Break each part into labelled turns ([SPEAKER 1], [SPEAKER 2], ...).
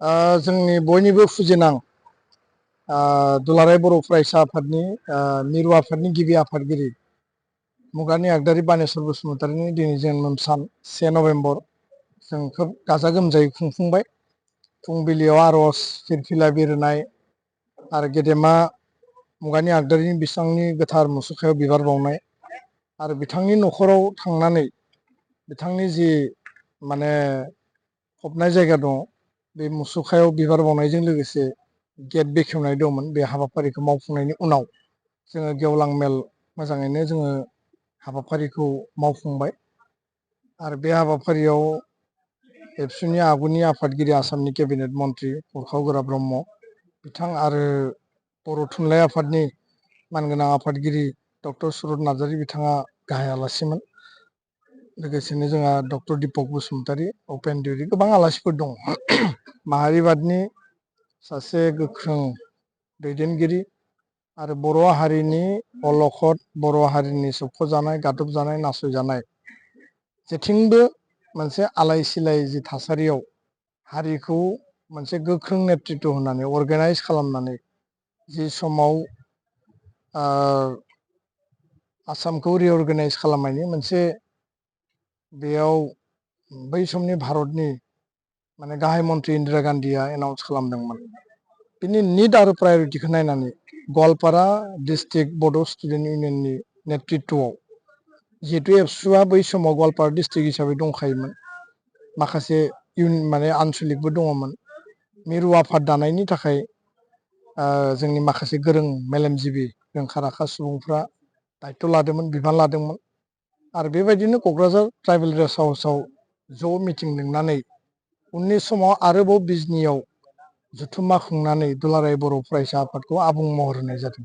[SPEAKER 1] जोंनि बयनिबो फुजिनां दुलाराय बर' फरायसा आफादनि मिरु आफादनि गिबि आफादगिरि मुगानि आगदारि बानेस्वर बसुमतारिनि दिनै जोनोम सान 1 नभेम्बर जों खोब गाजा गोमजायै खुंफुंबाय। फुंबिलियाव आर'ज फिरफिला बिरनाय आरो गेदेमा मुगानि आगदारिनि बिसांनि गोथार मुसुखायाव बिबार बावनाय आरो बिथांनि न'खराव थांनानै बिथांनि जि माने फबनाय जायगा दङ बे मुसुखायाव बिबार बावनायजों लोगोसे गेट बेखेवनाय दंमोन। बे हाबाफारिखौ मावफुंनायनि उनाव जोङो गेवलां मेल मोजाङैनो जोङो हाबाफारिखौ मावफुंबाय आरो बे हाबाफारियाव एबसुनि आगुनि आफादगिरि आसामनि केबिनेट मन्त्रि उरखाव गोरा ब्रह्म बिथां आरो बर' थुनलाइ आफादनि मानगोनां आफादगिरि डक्टर सुरत नार्जारि बिथाङा गाहाय आलासिमोन। लोगोसेनो जोंहा डक्टर दिपक बसुमतारी अपेन डिउरि गोबां आलासिफोर दङ। माहारिबादनि सासे गोख्रों दैदेनगिरि आरो बर' हारिनि अलखद, बर' हारिनि सोबख'जानाय, गादबजानाय, नासयजानाय जेथिंबो मोनसे आलाय सिलाय जि थासारियाव हारिखौ मोनसे गोख्रों नेतृत्व होनानै अर्गानाइज खालामनानै जि समाव आसामखौ रिअर्गानाइज खालामनायनि मोनसे बेयाव बै समनि भारतनि माने गाहाय मन्त्रि इन्दिरा गान्धीया एनाउन्स खालामदोंमोन। बिनि निड आरो प्रायरिटिखौ नायनानै गवालपारा डिस्ट्रिक्ट बड' स्टुडेन्ट इउनियननि नेतृत्वआव जिहेतु एबसुआ बै समाव गवालपारा डिस्ट्रिक्ट हिसाबै दंखायोमोन, माखासे माने आनसलिकबो दङमोन। मिरु आफाद दानायनि थाखाय जोंनि माखासे गोरों मेलेमजिबि रोंखा राखा सुबुंफ्रा दायथ' लादोंमोन, बिबान लादोंमोन आरो बेबायदिनो क'क्राझार ट्राइबेल रेस्ट हाउसआव ज' मिटिं लिंनानै उननि समाव आरोबाव बिजनियाव जथुम्मा खुंनानै दुलाराय बर' फरायसा आफादखौ आबुं महर होनाय जादों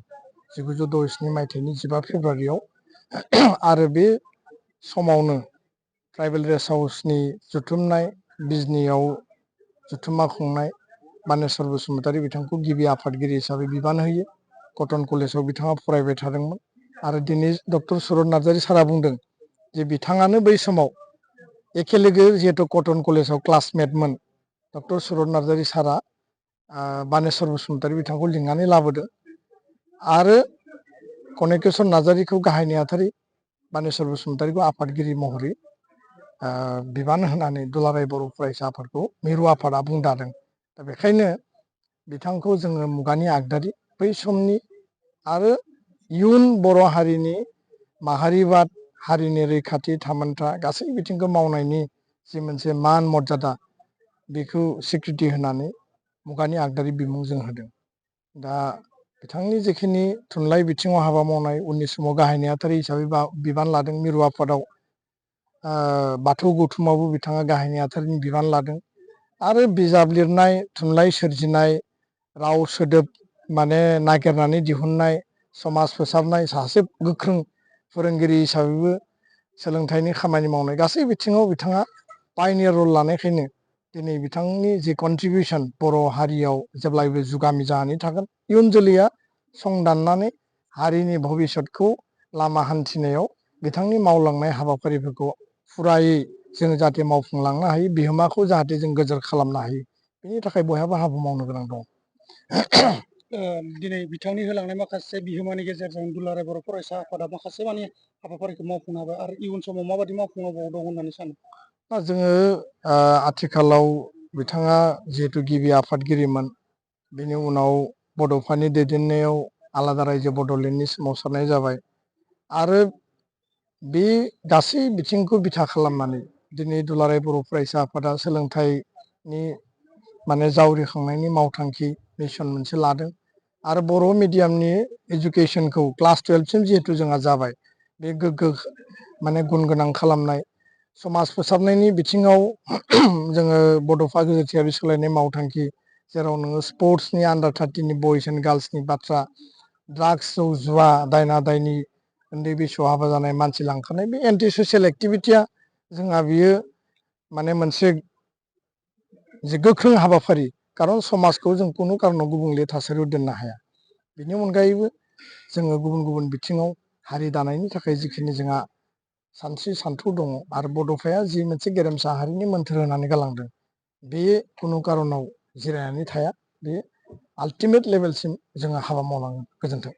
[SPEAKER 1] 1967 मायथाइनि 15 फेब्रुवारियाव। आरो बे समावनो ट्राइबेल रेस्ट हाउसनि जुथुमनाय, बिजनियाव जुथुम्मा खुंनाय बानेस्वर बसुमतारी बिथांखौ गिबि आफादगिरि हिसाबै बिबान होयो। कटन कलेजाव बिथाङा फरायबाय थादोंमोन आरो दिनै डक्टर सुरत नार्जारि सारा बुंदों जे बिथाङानो बै समाव एखे लोगो जिहेतु कटन कलेजाव क्लासमेटमोन डक्टर सुरत नार्जारि सारा बानेस्वर बसुमतारी बिथांखौ लिंनानै लाबोदों आरो कनेकेश्वर नार्जारिखौ गाहाय नेहाथारि, बानेस्वर बसुमतारीखौ आफादगिरि महरै बिबान होनानै दुलाराय बर' फरायसा आफादखौ मिरु आफादा बुं दादों। दा बेखायनो बिथांखौ जोङो मुगानि आगदारि, बै समनि आरो इयुन बर' हारिनि माहारिबाद, हारिनि रैखाथि थामोनथा गासै बिथिंखौ मावनायनि जि मोनसे मान मर्यादा बेखौ स्वीकृति होनानै मुगानि आगदारि बिमुं जों होदों। दा बिथांनि जिखिनि थुनलाइ बिथिङाव हाबा मावनाय, उननि समाव गाहाय नेहाथारि हिसाबै बिबान लादों मिरु आफादाव। बाथौ गौथुमावबो बिथाङा गाहाय नेहाथारिनि बिबान लादों आरो बिजाब लिरनाय, थुनलाइ सोरजिनाय, राव सोदोब माने नागिरनानै दिहुननाय, समाज फोसाबनाय, सासे गोख्रों फोरोंगिरि हिसाबैबो सोलोंथाइनि खामानि मावनाय, गासै बिथिङाव बिथाङा पायनियर रल लानायखायनो दिनै बिथांनि जि कन्ट्रिबिउसन बर' हारियाव जेब्लायबो जुगामि जानानै थागोन। इयुन जोलैया संदाननानै हारिनि भबिसतखौ लामा हान्थिनायाव बिथांनि मावलांनाय हाबाफारिफोरखौ फुरायै जों जाहाथे मावफुंलांनो हायो, बिहोमाखौ जाहाथे जों गोजोर खालामनो हायो, बेनि थाखाय बयहाबो हाबा मावनो गोनां दं।
[SPEAKER 2] दिनै बिथांनि होलांनाय माखासे बिहोमानि गेजेरजों दुलाराय बर' फरायसा आफादा माखासे माने हाबाफारिखौ मावफुंनो हाबाय आरो इयुन समाव माबायदि मावफुंनांगौ होननानै सानो?
[SPEAKER 1] जोङो आथिखालाव बिथाङा जिहेतु गिबि आफादगिरिमोन, बेनि उनाव बड'फानि दैदेननायाव आलादा रायजो बड'लेण्डनि सोमावसारनाय जाबाय आरो बे गासै बिथिंखौ बिथा खालामनानै दिनै दुलाराय बर' फरायसा आफादा सोलोंथाइनि माने जावरिखांनायनि मावथांखि मिसन मोनसे लादों आरो बर' मिडियामनि एजुकेसनखौ क्लास 12सिम जिहेतु जोंहा जाबाय, बे गोग्गो माने गुन गोनां खालामनाय, समाज फोसाबनायनि बिथिङाव जोङो बड'फा गोजोरथियारि सोलायनाय मावथांखि, जेराव नोङो स्पर्ट्सनि आन्डार 13नि बयस एन्ड गार्लसनि बाथ्रा, ड्राग्स जौ जुवा दायना दायनि उन्दै बैसोआव हाबा जानाय मानसि लांखारनाय, बे एन्टि ससियेल एक्टिभिटिया जोंहा बियो माने मोनसे जे गोख्रों हाबाफारि, खारन समाजखौ जों खुनु कारनाव गुबुंले थासारियाव दोननो हाया। बेनि अनगायैबो जोङो गुबुन गुबुन बिथिङाव हारि दानायनि थाखाय जिखिनि जोंहा सानस्रि सान्थौ दङ आरो बड'फाया जि मोनसे गेरेमसा हारिनि मोन्थोर होनानै गालांदों, बे खुनु कारनाव जिरायनानै थाया, बे आल्टिमेट लेभेलसिम जोङो हाबा मावलाङो। गोजोन्थों।